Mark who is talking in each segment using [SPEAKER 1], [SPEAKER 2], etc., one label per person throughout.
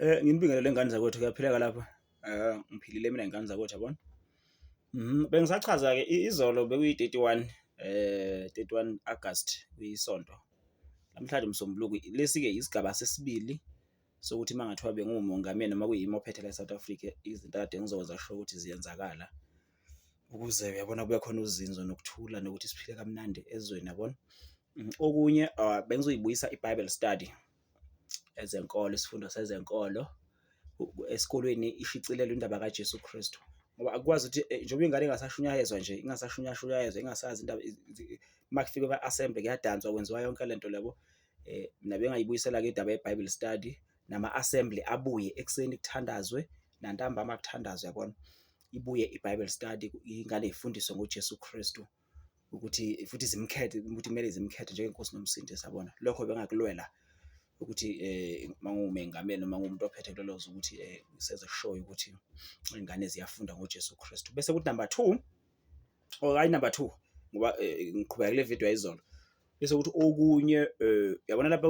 [SPEAKER 1] Nginibingelele ngane zakwethu, kuyaphileka lapha? Ngiphilile mina ngane zakwethu, yabona. Bengisachaza-ke izolo bekuyi-31 31 August, kuyisonto. Namhlanje uMsombuluko, lesi-ke isigaba sesibili sokuthi uma kungathiwa bengiwumongameli noma kuyimi ophethe la e-South Africa, izinto ekade ngizokwenza sure ukuthi ziyenzakala ukuze uyabona kube khona uzinzo nokuthula nokuthi siphile kamnandi ezweni, yabona. Okunye bengizoyibuyisa i-Bible study, ezenkolo, isifundo sezenkolo esikolweni ishicilelwe indaba kaJesu Kristu ngoba akukwazi ukuthi njengoba ingane ingasashunyayezwa nje, ingasashunyashunyayezwa, ingasazi indaba, uma kufika ema-assembly kuyadanswa, kwenziwa yonke lento lebo. Mina bengayibuyisela-ke indaba ye-Bible study nama-assembly abuye ekuseni kuthandazwe nantambama kuthandazwe, yabona. Ibuye i-Bible study, iy'ngane y'fundiswe ngoJesu Kristu ukuthi futhi zimkhethe ukuthi kumele zimkhethe njengeNkosi noMsindisi, yabona. Lokho bengakulwela ukuthi uma ngiwumengameli noma ngiwumuntu ophethe kulelo zwe ukuthi senze sure ukuthi iy'ngane ziyafunda ngoJesu Kristu. Bese kuthi number two, or hhayi number two, ngoba ngiqhubeka kule video yayizolo. Bese kuthi okunye, uyabona lapha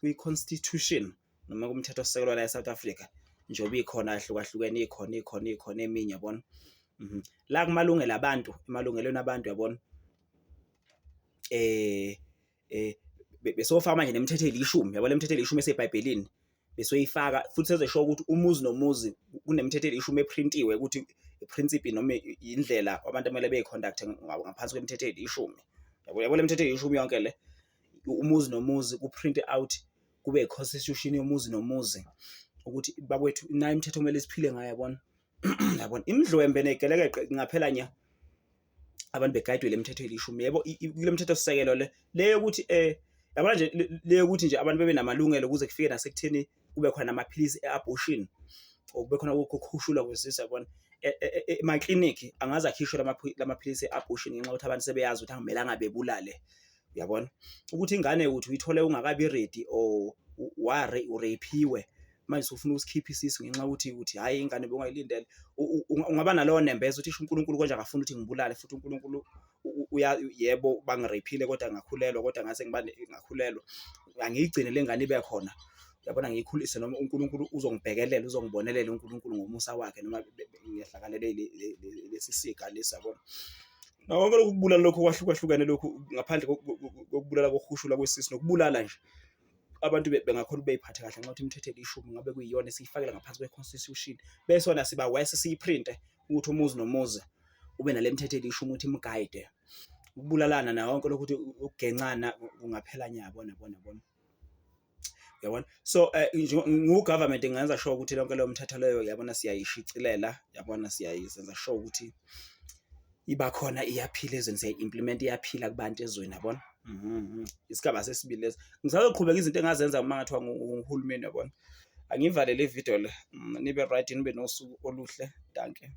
[SPEAKER 1] kwi-constitution noma kumthethosisekelo la e-South Africa, njengoba ikhona yahlukahlukene, ikhona ikhona ikhona eminye, yabona. La kumalungelo abantu, emalungelweni abantu, yabona, besofaka manje nemithetho elishumi, yabo, le mithetho elishumi eseBhayibhelini besoyifaka futhi sezosho ukuthi umuzi nomuzi kunemithetho elishumi eprintiwe ukuthi i-principle noma indlela abantu kumele beyi-conduct ngaphansi kwemithetho elishumi, yabo. Yabo, le mithetho elishumi yonke le, umuzi nomuzi ku-print out kube i-constitution yomuzi nomuzi ukuthi bakwethu nayo imithetho kumele siphile ngayo, yabona. Yabona, imidlwembe negelekeqe kungaphela nya abantu begayidwe le mithetho elishumi, yebo, kule mithetho sisekelo le le yokuthi yabona nje le yokuthi nje abantu bebe namalungelo kuze kufike nasekutheni kube khona amaphilisi e-abortion or kube khona ukukhushulwa kwesisu, yabona. Emaklinikhi angaze akhishwe lamaphilisi e-abortion ngenxa yokuthi abantu sebeyazi ukuthi akumelanga bebulale, uyabona. Ukuthi ingane uthi uyithole ungakabi ready or u-rape-iwe, manje usufuna ukusikhipha isisu ngenxa yokuthi uthi hhayi, ingane bowungayilindele, ungaba nalowo nembeza ukuthi isho uNkulunkulu konje akafuni ukuthi ngibulale futhi uNkulunkulu yebo, bangi-rape-ile kodwa ngakhulelwa, kodwa ngase ngiba ngakhulelwa, angiyigcine le ngane ibe khona, uyabona, ngiyikhulise noma uNkulunkulu uzongibhekelela, uzongibonelela uNkulunkulu ngomusa wakhe noma ngehlakalelwe lesi siga lesi, yabona. Nakho konke lokhu kubulala lokhu okwahlukahlukene lokhu ngaphandle kokubulala kokuhushulwa kwesisu nokubulala nje, abantu bengakhona ukubeyiphathe kahle ngenxa yokuthi imithetho elishumi ngabe kuyiyona esiyifakela ngaphansi kwe-constitution, bese wona siba worse siyiprinte ukuthi umuzi nomuzi ube nale mithetho elishumi ukuthi imgayide. Ukubulalana nayo yonke lokhu ukuthi ukugencana kungaphela nya, yabona, yabona, yabona, yabona. So ngu-government ngingenza sure ukuthi yonke leyo mthetho leyo, yabona, siyayishicilela, yabona, siyayenza sure ukuthi iba khona, iyaphila ezweni, siyayi-implement, iyaphila kubantu ezweni, yabona. Isigaba sesibili leso. Ngisazoqhubeka izinto engazenza uma ngathiwa nguhulumeni, yabona. Angiyivale le video le, nibe right, nibe nosuku oluhle, dankie.